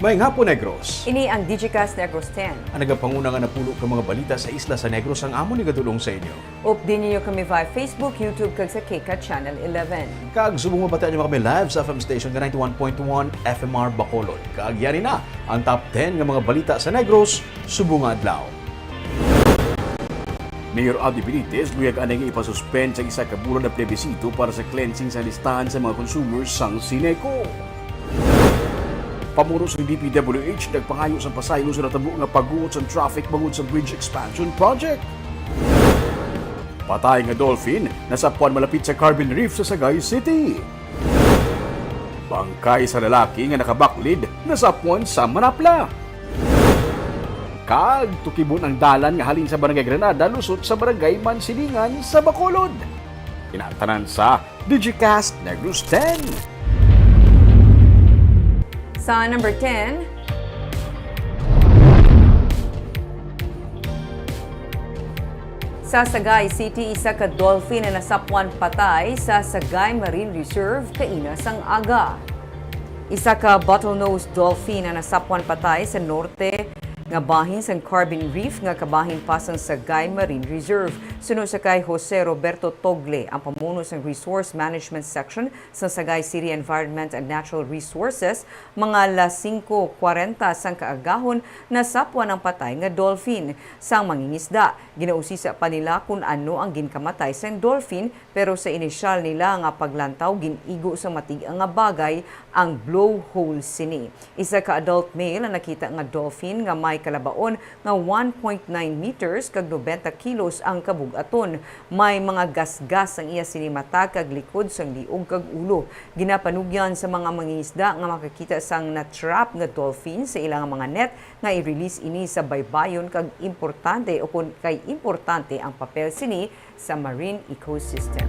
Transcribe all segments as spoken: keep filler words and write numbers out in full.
Maayong hapon, Negros. Ini ang Digicast Negros ten. Ang nagapanguna nga napulo ka mga balita sa isla sa Negros ang amon igadul-ong sa inyo. Updi ninyo kami via Facebook, YouTube, kag sa KCAT Channel eleven. Kag subong mabatian niyo kami live sa F M station nga ninety-one point one F M R Bacolod. Kag yari na ang top ten nga mga balita sa Negros subong nga adlaw. Mayor Albi Benitez luyag anay nga ipasuspend sa isa ka bulan ang plebisito para sa cleansing sa listahan sa mga consumers sang Sineco. Pamuno sang D P W H nagpangayo sang pasaylo sa natabo nga pagguot sang traffic bangod sa bridge expansion project. Patay nga dolphin nasapwan malapit sa Carbon Reef sa Sagay City. Bangkay sa lalaki nga nakabaklid nasapwan sa Manapla. Kag tukibon ang dalan nga halin sa Barangay Granada lusot sa Barangay Mansilingan sa Bacolod. Kinatanan sa Digicast Negros ten. Sa number ten, sa Sagay City, isa ka dolphin na nasapwan patay sa Sagay Marine Reserve kaina sang aga. Isa ka bottlenose dolphin ang nasapwan patay sa norte nga bahin sang Carbon Reef nga kabahin pa sang Sagay Marine Reserve. Suno sa kay Jose Roberto Togle, ang pamuno sang Resource Management Section sang Sagay City Environment and Natural Resources, mga las singko kwarenta sang kaagahon nasapwan ang patay nga dolphin. Sang mangingisda, ginausisa pa nila kon ano ang ginkamatay sang dolphin, pero sa inisyal nila nga paglantaw, gin-igo sa matig-a nga bagay ang blowhole sini. Isa ka adult male ang nakita nga dolphin nga may kalabaon nga one point nine meters kag nobenta kilos ang kabug-aton. May mga gasgas ang iya sini mata kag likod sang liog kag ulo. Ginapanugyan sa mga mangingisda nga makakita sang na-trap nga dolphin sa ilang mga net nga i-release ini sa baybayon kag importante o kon kay importante ang papel sini sa marine ecosystem.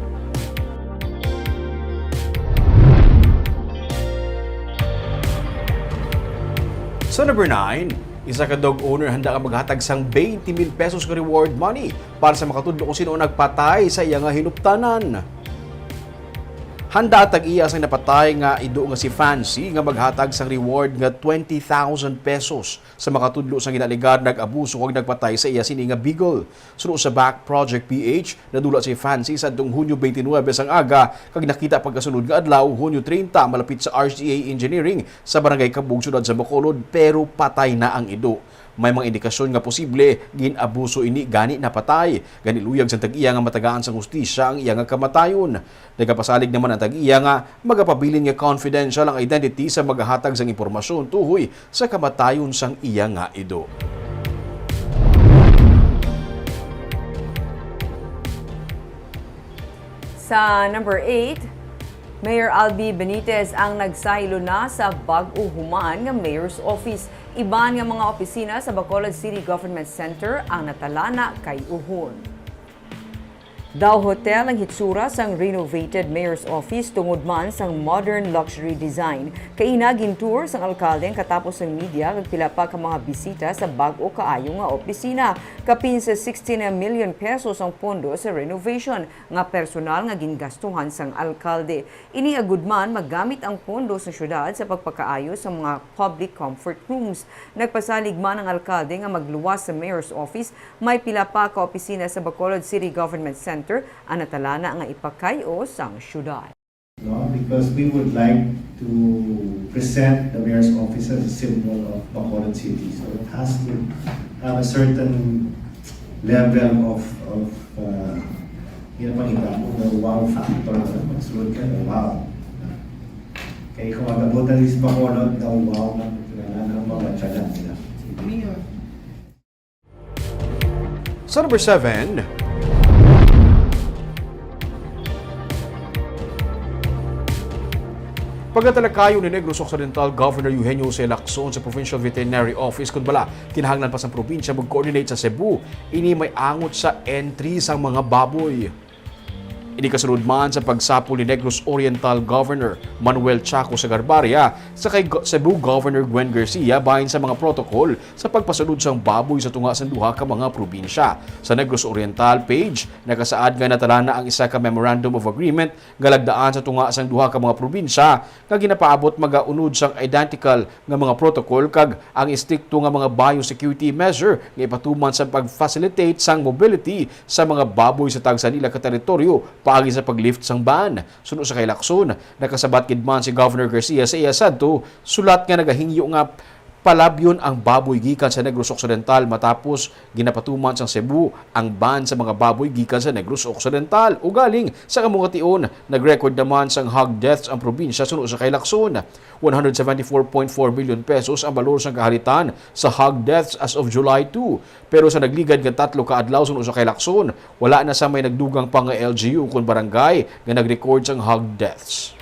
Sa number nine, isa ka dog owner handa ka maghatag sang twenty mil pesos nga reward money para sa makatudlo kung sino ang nagpatay sa iya nga hinuptanan. Handa ang tag-iya sang napatay nga ido nga si Fancy nga maghatag sang reward nga twenty thousand pesos sa makatudlo sang ginaalegar nag-abuso kag nagpatay sa iya sini nga beagle. Suno sa Back Project P H, nadula si Fancy sa adtong Hunyo twenty-nine sang aga kag nakita pagkasunod nga adlaw, Hunyo treinta, malapit sa R C A Engineering sa Barangay Kabug, Siyudad sa Bacolod, pero patay na ang ido. May mga indikasyon nga posible gin-abuso ini gani napatay. Gani luyag sang tag-iya nga matagaan sang hustisya ang iya nga kamatayon. Nagapasalig naman ang tag-iya nga magapabilin nga confidential ang identity sa magahatag sang impormasyon tuhoy sa kamatayon sang iya nga ido. Sa number eight, Mayor Albi Benitez ang nagsaylo na sa bag-o human nga mayor's office. Iban nga mga opisina sa Bacolod City Government Center ang natalana kay uhon. Daw hotel ang hitsura sang renovated mayor's office tungod man sang modern luxury design. Kaina gin-tour sang alkalde ang katapos sang media kag pila pa ka mga bisita sa bag-o kaayo nga opisina. Kapin sa sixteen million pesos ang pondo sa renovation nga personal nga gingastuhan sang alkalde. Ini agud man magamit ang pondo sa siyudad sa pagpakaayo sa mga public comfort rooms. Nagpasalig man ang alkalde nga magluwas sa mayor's office, may pila pa ka opisina sa Bacolod City Government Center ang natalana nga ipakay-o sang siyudad. No, because we would like to present the mayor's office as a symbol of Bacolod City. So it has to have a certain level of, of uh, ginapangita mo, the wow factor. Magsulod ka, wow. Kaya kung mag-abot na sa Bacolod, daw wow na, kailangan ang mga tiyaga nila. Sa number seven, pagatalakayon ni Negros Occidental Governor Eugenio Jose Lacson sa Provincial Veterinary Office kon bala kinahanglan pa sa probinsya mag-coordinate sa Cebu. Ini may angot sa entry sang mga baboy. Ini kasunod man sa pagsapol ni Negros Oriental Governor Manuel Chaco Sagarbarria sa kay Go-, Cebu Governor Gwen Garcia bahin sa mga protocol sa pagpasulod sang baboy sa tunga sang duha ka mga probinsya. Sa Negros Oriental page, nakasaad nga natala na ang isa ka Memorandum of Agreement nga lagdaan sa tunga sang duha ka mga probinsya nga ginapaabot magaunod sang identical nga mga protocol kag ang estrikto nga mga biosecurity measure nga ipatuman sa pag-facilitate sang mobility sa mga baboy sa tagsa nila ka teritoryo paagi sa pag-lift sang ban. Suno sa kay Lacson, nakasabat gid man si Governor Garcia sa iya sadto sulat nga nagahingyo nga palabyon ang baboy gikan sa Negros Occidental matapos ginapatuman sang Cebu ang ban sa mga baboy gikan sa Negros Occidental. Ugaling, sa amo nga tion, nag-record naman sang hog deaths ang probinsya suno sa kay Lacson. One hundred seventy-four point four million pesos ang balor sang kahalitan sa hog deaths as of July two. Pero sa nagligad nga tatlo ka adlaw suno sa kay Lacson, wala na sa may nagdugang pa nga L G U kon barangay nga nag-record sang hog deaths.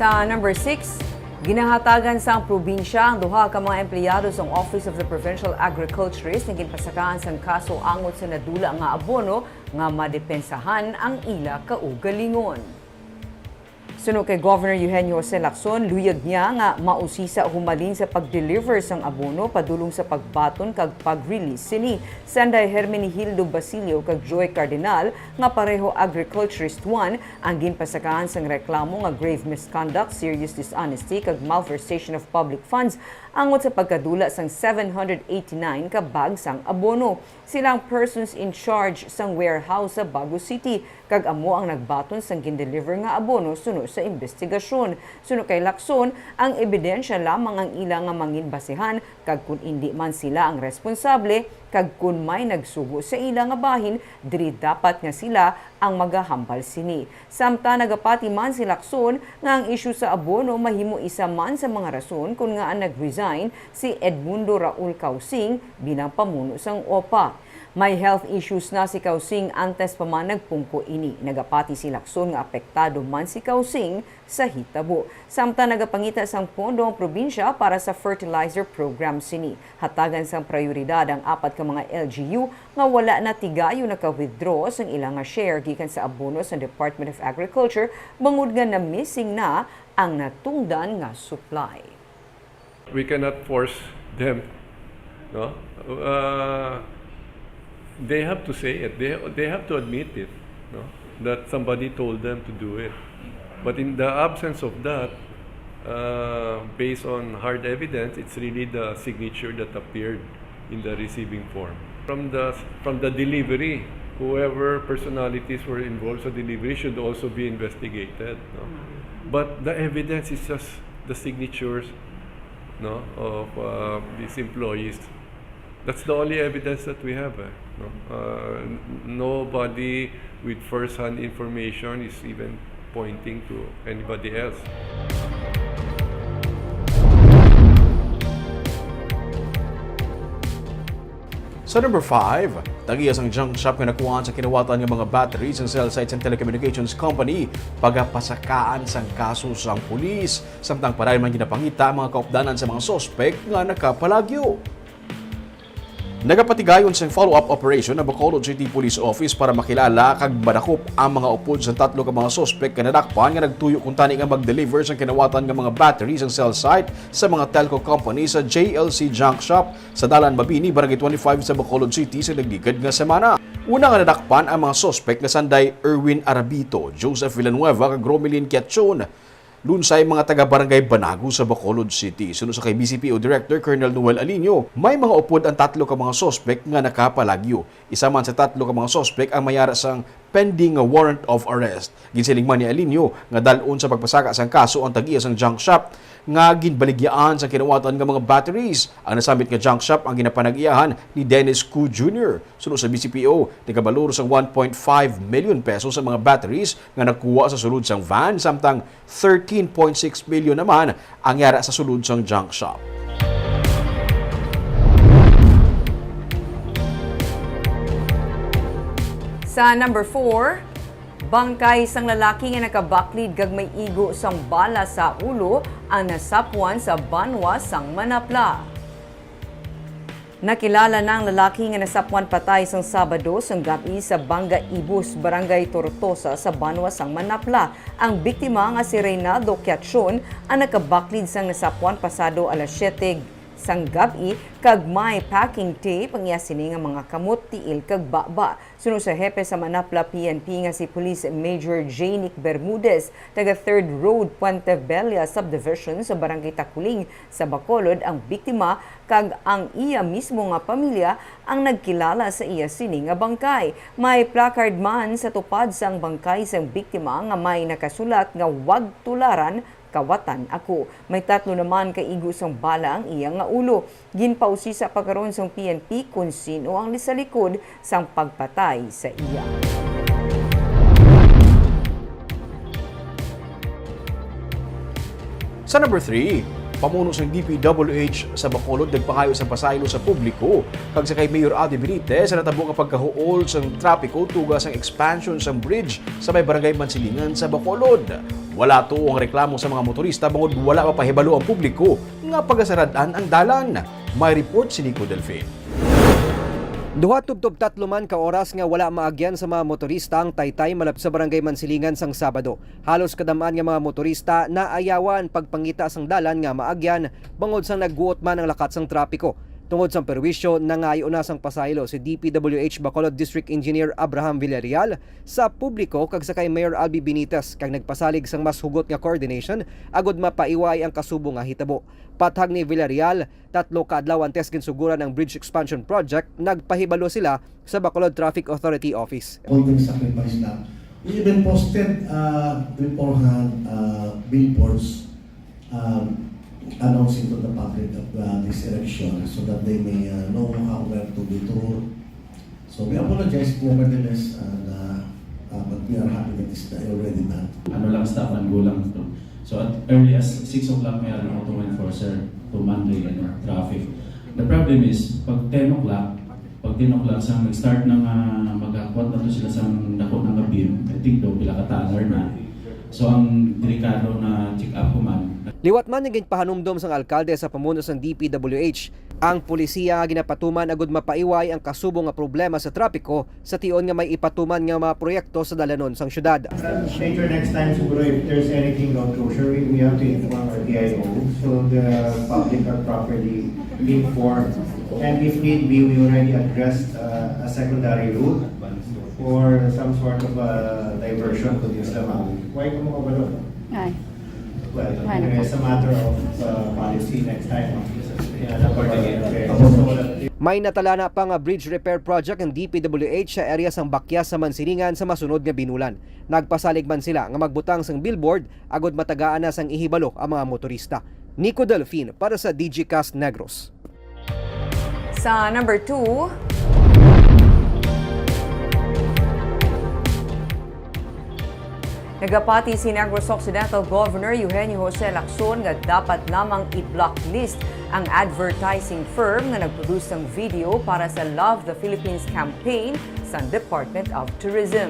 Sa number six, ginahatagan sang probinsya ang duha ka mga empleyado sang Office of the Provincial Agriculturist nga ginpasakaan sang kaso angot sa nadula nga abono nga madepensahan ang ila kaugalingon. Suno kay Governor Eugenio Jose Lacson, luyag niya nga mausisa humalin sa pag-deliver sang abono padulong sa pagbaton kag pag-release sini. Sanday Hermenegildo Basilio kag Joy Cardinal, nga pareho agriculturist one, ang ginpasakaan sang reklamo nga grave misconduct, serious dishonesty kag malversation of public funds angot sa pagkadula sang seven hundred eighty-nine ka bag sang abono. Sila ang persons in charge sang warehouse sa Bago City kag amo ang nagbaton sang gindeliver nga abono suno sa imbestigasyon. Suno kay Lacson, ang ebidensya lamang ang ila nga mangin basehan kag kon indi man sila ang responsable kag kon may nagsugo sa ila nga bahin, diri dapat nga sila ang magahambal sini. Samtang nagapati man si Lacson nga ang isyu sa abono mahimo isa man sa mga rason kon ngaa nag-resign si Edmundo Raul Causing bilang pamuno sang OPA. May health issues na si Causing antes pa man nagpungko ini. Nagapati si Lacson nga apektado man si Causing sa hitabo. Samtang nagapangita sang pondo ang probinsya para sa fertilizer program sini. Hatagan sang prayoridad ang apat ka mga L G U nga wala na tigayon naka-withdraw sang ila nga share gikan sa abono sang Department of Agriculture bangod nga na-missing na ang natungdan nga supply. We cannot force them, no? Uh, they have to say it. They, they have to admit it, no? That somebody told them to do it. But in the absence of that, uh, based on hard evidence, it's really the signature that appeared in the receiving form. From the, from the delivery, whoever personalities were involved sa delivery should also be investigated, no? But the evidence is just the signatures, no, of uh, these employees. That's the only evidence that we have. Eh, no? Uh, n- nobody with first-hand information is even pointing to anybody else. Sa number five, tagiya sang junk shop nga nakuhaan sa kinawatan nga mga batteries ang cell site sang telecommunications company, pagapasakaan sang kaso sang pulis. Samtang padayon man ginapangita ang mga kaupdanan sa mga suspek nga nakapalagyo. Nagapatigayon sang follow-up operation ang Bacolod City Police Office para makilala kag madakop ang mga upod sang tatlo ka mga suspek nga nadakpan nga nagtuyo kuntani nga mag-deliver sang kinawatan nga mga battery sang cell site sa mga telco company sa J L C Junk Shop sa Dalan Mabini, Barangay twenty-five sa Bacolod City sa nagligad nga semana. Una nga nadakpan ang mga suspek nga sanday Erwin Arabito, Joseph Villanueva kag Romelin Quiachon. Lunsay mga taga Barangay Banago sa Bacolod City. Suno sa kay B C P O Director Colonel Noel Alinio, may mga upod ang tatlo ka mga suspek nga nakapalagyo. Isa man sa tatlo ka mga suspek ang may ara sang pending nga warrant of arrest. Ginsiling man ni Alinio nga dal-on sa pagpasaka sang kaso ang tag-iya sang junk shop nga ginbaligyaan sa kinawatan nga mga batteries. Ang nasambit nga junk shop ang ginapanag-iyahan ni Dennis Ku Junior. Suno sa B C P O, nagabalor sang one point five million pesos ang mga batteries nga nakuha sa sulod sang van, samtang thirteen point six million naman ang yara sa sulod sang junk shop. Sa number four, bangkay sang lalaki nga nakabaklid kag may igo sang bala sa ulo ang nasapwan sa banwa sang Manapla. Nakilala na ang lalaki nga nasapwan patay sang Sabado sang gab-i sa Banga Ibus, Barangay Tortosa sa banwa sang Manapla. Ang biktima nga si Reynaldo Quiachon ang nakabaklid sang nasapwan pasado alas siyete sang gab-i, kag may packing tape ang iya sini nga mga kamot, tiil kag baba. Suno sa hepe sa Manapla P N P nga si Police Major Janic Bermudez, taga Third Road, Puente Vella Subdivision sa Barangay Taculing sa Bacolod ang biktima, kag ang iya mismo nga pamilya ang nagkilala sa iya sini nga bangkay. May placard man sa tupad sang bangkay sang biktima nga may nakasulat nga "Wag tularan, kawatan ako." May tatlo naman ka igo sang bala ang iya nga ulo. Ginpausisa pa karon sang P N P kon sin-o ang nasa likod sang pagpatay sa iya. Sa number three, pamuno sang D P W H sa Bacolod nagpangayo sang pasaylo sa publiko kag sa kay Mayor Alvin Benitez sa natabo nga pagkahuol sang trapiko tuga sang expansion sang bridge sa may Barangay Mansilingan sa Bacolod. Wala tuo ang reklamo sa mga motorista bangod wala mapahibalo ang publiko nga pagasarad-an ang dalan. May report si Nico Delfin. Duha tubtob tatlo man ka oras nga wala maagyan sa mga motorista ang taytay malapit sa Barangay Mansilingan sang Sabado. Halos kadam-an nga mga motorista naayawan pagpangita sang dalan nga maagyan bangod sang nagguot man ang lakat sang trapiko. Tungod sang perwisyo, nangayo na sang pasaylo si D P W H Bacolod District Engineer Abraham Villarreal sa publiko kag sa kay Mayor Alvin Benitez, kag nagpasalig sang mas hugot nga coordination agud mapaiway ang kasubo nga hitabo. Pathag ni Villarreal, tatlo ka adlaw antes ginsuguran ang bridge expansion project, nagpahibalo sila sa Bacolod Traffic Authority Office. Konting sacrifice lang. We even posted, uh, beforehand, uh, billboards, um, announcing to the public of, uh, this erection so that they may, uh, know how where to detour. So we apologize nevertheless, and, uh, uh, but we are happy that it's already done. Ano lang, stop and go lang to. So at early as six o'clock may ari mo to enforcer to man the, ano, traffic. The problem is, pag ten o'clock, pag ten o'clock sang nag-start na nga magakwat na to sila sang dako na nga beam, I think daw pila ka tonner na. So ang delikado na check up ko man. Liwat man ang ginpahanumdom sang alkalde sa pamuno sang D P W H. Ang polisiya nga ginapatuman agud mapaiway ang kasubo nga problema sa trapiko sa tion nga may ipatuman nga mga proyekto sa dalanon sang syudad. Later next time siguro, if there's anything about closure, we, we have to inform our D I O so the public are properly informed. And if need be, we already addressed, uh, a secondary route for some sort of, uh, diversion to the Islamabad. Why ka mo kabalo? Ay. Well, anyway, it's a matter of, uh, policy next time. May natalana pa nga bridge repair project ang D P W H sa area sang Bakyas sa Mansilingan sa masunod nga binulan. Nagpasalig man sila nga magbutang sang billboard agud matagaan na sang ihibalo ang mga motorista. Nico Delfin para sa D G Cast Negros. Sa number two, nagapati si Negros Occidental Governor Eugenio Jose Lacson nga dapat lamang i-blacklist ang advertising firm nga nagproduce sang video para sa Love the Philippines campaign sa Department of Tourism.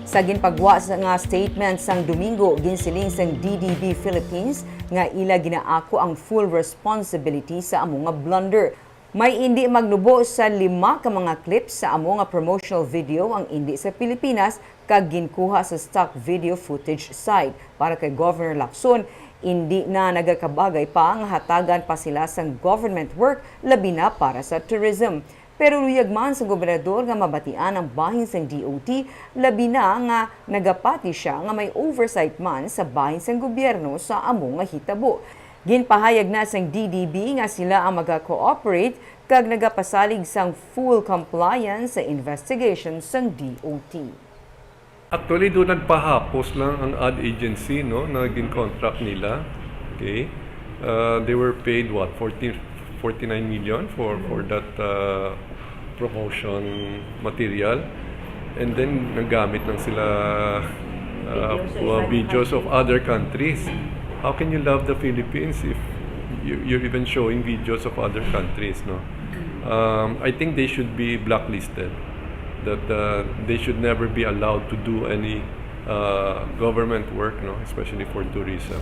Sa ginpagwa sa nga statement sang Domingo, ginsiling sang D D B Philippines nga ila ginaako ang full responsibility sa amo nga blunder. May indi magnubo sa lima ka mga clips sa amo nga promotional video ang indi sa Pilipinas kag ginkuha sa stock video footage site. Para kay Governor Lacson, indi na nagakabagay pa nga hatagan pa sila sang government work, labi na para sa tourism. Pero luyag man sa gobernador nga mabatian ang bahin sang D O T, labi na nga nagapati sia nga may oversight man sa bahin sang gobyerno sa amo nga hitabo. Ginpahayag na sang D D B nga sila ang maga-cooperate kag nagapasalig sang full compliance sa investigation sang D O T. Actually, doon nagpahapos lang ang ad agency, no, na gin-contract nila. Okay? Uh, they were paid, what, forty, forty-nine million for, for that, uh, promotion material. And then, naggamit lang sila, uh, videos of other countries. How can you love the Philippines if you, you're even showing videos of other countries, no? Um, I think they should be blacklisted. That, uh, they should never be allowed to do any, uh, government work, no, especially for tourism.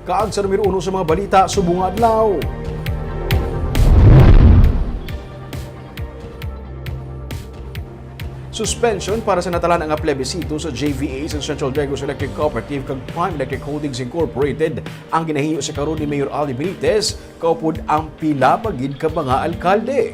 Kag sa numero uno sa mga balita subong nga adlaw. Suspension para sa natalan nga plebisito sa J V A sa Central Negros Electric Cooperative kag Prime Electric Holdings Incorporated ang ginahimo sa karon ni Mayor Aldi Benitez, kaupod ang pila pa gid ka mga alkalde.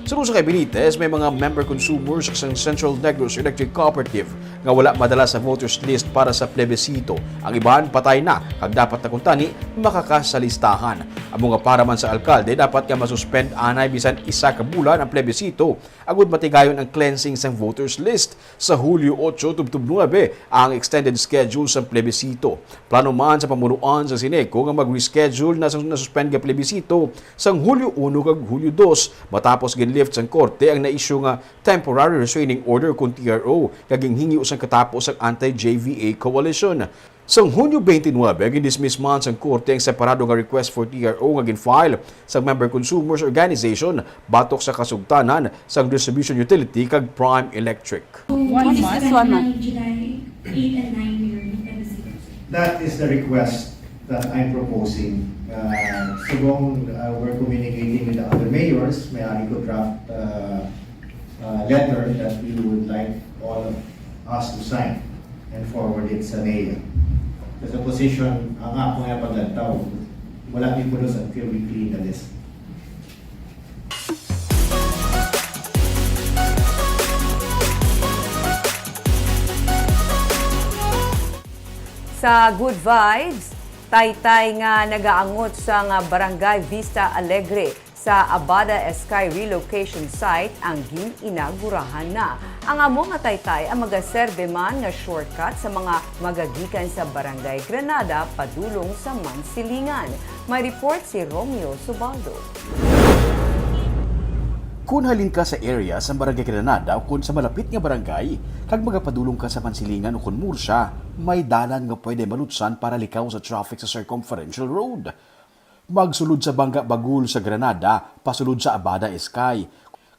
Suno sa kay Benitez, may mga member consumers sa Central Negros Electric Cooperative nga wala madala sa voters list para sa plebisito. Ang iban patay na, kag dapat na kuntani makaka sa listahan. Amo nga para man sa alkalde, dapat nga masuspend anay bisan isa ka bulan ang plebisito agud matigayon ang cleansing sang voters list. Sa Hulyo otso tubtob nuebe ang extended schedule sang plebisito. Plano man sa pamunuan sa Sineco nga mag-reschedule na sang nasuspend nga plebisito sang Hulyo uno kag Hulyo dos, matapos ginlift sang korte ang na-issue nga temporary restraining order, kon T R O, nga ginhingyo sang katapo sang anti-J V A coalition. Sang Hunyo twenty-nine, gindismiss man sang korte ang separado nga request for T R O nga gin-file sang member consumers organization batok sa kasugtanan sang distribution utility kag Prime Electric. One month? This one month. July eight and nine, Mayor, yung plebiscito. That is the request that I'm proposing. Uh, subong, uh, we're communicating with the other mayors, may ari ko draft, uh, uh, letter that we would like all of us to sign and forward it sa mayor. Sa position, ang ako nga paglantaw, wala ni pulos until we clean the list. Sa Good Vibes, taytay nga nagaangot sa nga Barangay Vista Alegre sa Abada Eskay Relocation Site ang gin-inagurahan na. Ang amo nga taytay ang magaserbe man nga shortcut sa mga magagikan sa Barangay Granada padulong sa Mansilingan. May report si Romeo Subaldo. Kun halin ka sa area sa Barangay Granada o kun sa malapit nga barangay, kag magapadulong ka sa Mansilingan o kun Murcia, may dalan nga pwede malutsan para likaw sa traffic sa Circumferential Road. Magsulod sa Bangga Bagul sa Granada, pasulod sa Abada Eskay.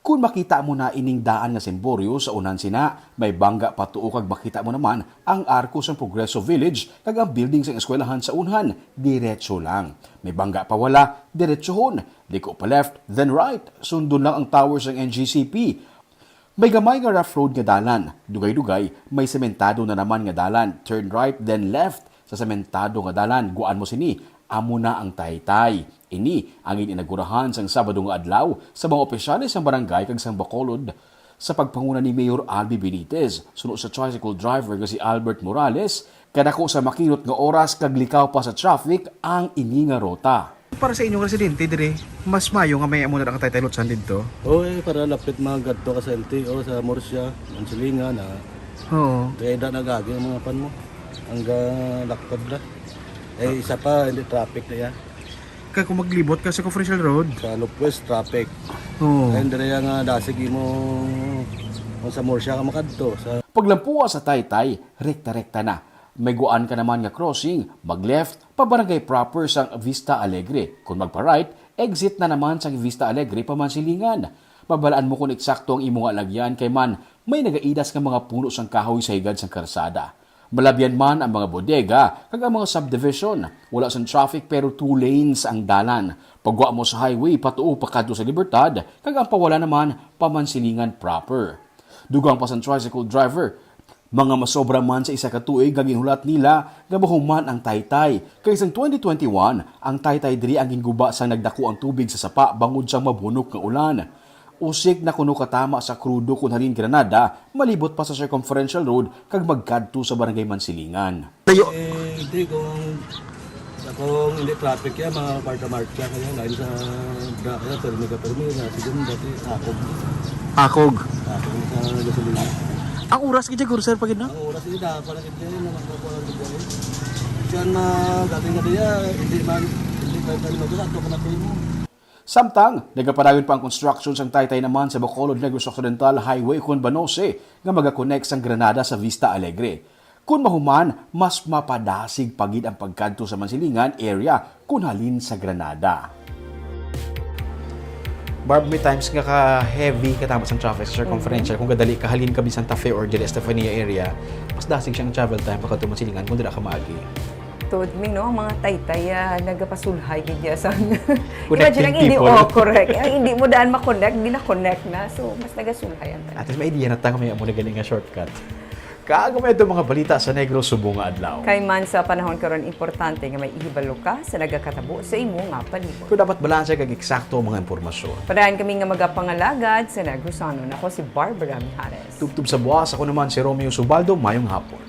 Kun makita mo na ining daan nga simboryo sa unahan sina, may bangga patuo kag makita mo naman ang arko sang Progreso Village kag ang building sang eskwelahan sa unahan, diretso lang. May bangga pa wala, diretsohon. Liko pa left, then right. Sundon lang ang tower sang N G C P. May gamay nga rough road nga dalan. Dugay-dugay, may sementado na naman nga dalan. Turn right, then left. Sa sementado nga dalan, guan mo sini. Amo na ang taytay. Ini ang gin-inagurahan sang Sabado nga adlaw sa mga opisyales sang barangay kag sang Bacolod. Sa pagpanguna ni Mayor Albi Benitez, suno sa tricycle driver nga si Albert Morales, kadako sa makinot nga oras kag likaw pa sa traffic ang ini nga ruta. Para sa inyong residente diri, mas mayo nga may amo na lang ang taytay lutsan didto? Oo, eh, para lapit magadto ka sa L T O, sa Murcia, Mansilingan, ah. Oo. Kaya da nagagi ang mga pan mo. Ang, ah, lakad na. Eh, isa pa, hindi traffic na yan. Kaya kung maglibot ka sa Conferential Road? Sa Lopez, traffic. Oo. Kaya diri nga dasig imo kung sa Murcia ka makadto. Sa Paglampuwa sa taytay, rekta-rekta na. May guan ka naman nga crossing, mag-left, pa barangay proper sang Vista Alegre. Kung magpa-right, exit na naman sang Vista Alegre pa Mansilingan. Mabalaan mo kung eksakto ang imo nga alagyan kay man may nagaidas nga mga puno sang kahoy sa higad sang karsada. Malabyan man ang mga bodega kag ang mga subdivision. Wala sang traffic pero two lanes ang dalan. Pagwa mo sa highway, patuo pakadto sa Libertad, kag ang pawala naman pa Mansilingan proper. Dugang pa sang tricycle driver, mga masobra man sa isa ka tuig nga ginhulat nila nga mahuman ang taytay. Kay sang twenty twenty-one, ang taytay diri ang ginguba sang nagdako ang tubig sa sapa bangod sang mabunok nga ulan. Usik na kuno katama sa Crudo kun halin Granada, malibot pa sa Circumferential Road kag magkadto sa Barangay Mansilingan. Tayo. Eh, hindi, kung, kung hindi traffic yan, mga kwarta marcha kaya, lain sa da-, kaya, permi ka permi, na, siguro dati, akog. Akog. Akog sa gasolina. Ang oras gid siguro, sir, pagid, no? Ang oras, hindi, dapat na gid yan, ang mga kuwan gid yan. Siya na, galing na diya, hindi man, hindi ka, hindi ka, hindi ka, hindi ka, Samtang, nagapadayon pa ang construction sang taytay naman sa Bacolod Negros Occidental Highway ukon Banose nga magakonect sang Granada sa Vista Alegre. Kun mahuman, mas mapadasig pa gid ang pagkadto sa Mansilingan area kun halin sa Granada. Barb, may times nga ka-heavy katapos ang traffic sa Circumferential. Mhm. Kung gadali ka halin ka bisan Santa Fe or dili Estefania area, mas dasig siyang travel time pagkadto Mansilingan kung dira ka maagi. Tuod mi, no, ang mga taytay, ah, nagapasulhay gid ya sa Connecting Imagine, ang hindi, people. Oh, correct. Ang hindi mo daan ma-connect, di na-connect na. So, mas nagasulhay ang tanan. At least may idea na ta nga may amo na gani nga shortcut. Kag may mga balita sa Negros subong nga adlaw. Kay man sa panahon karon, importante nga may ihibalo ka sa nagakatabo sa imo nga palibot. Kung dapat balanse kag eksakto ang mga impormasyon. Padayon kami nga magapangalagad sa Negrosanon. Ako si Barbara Mijares. Tubtob sa buwas, ako naman si Romeo Subaldo. Mayong hapon.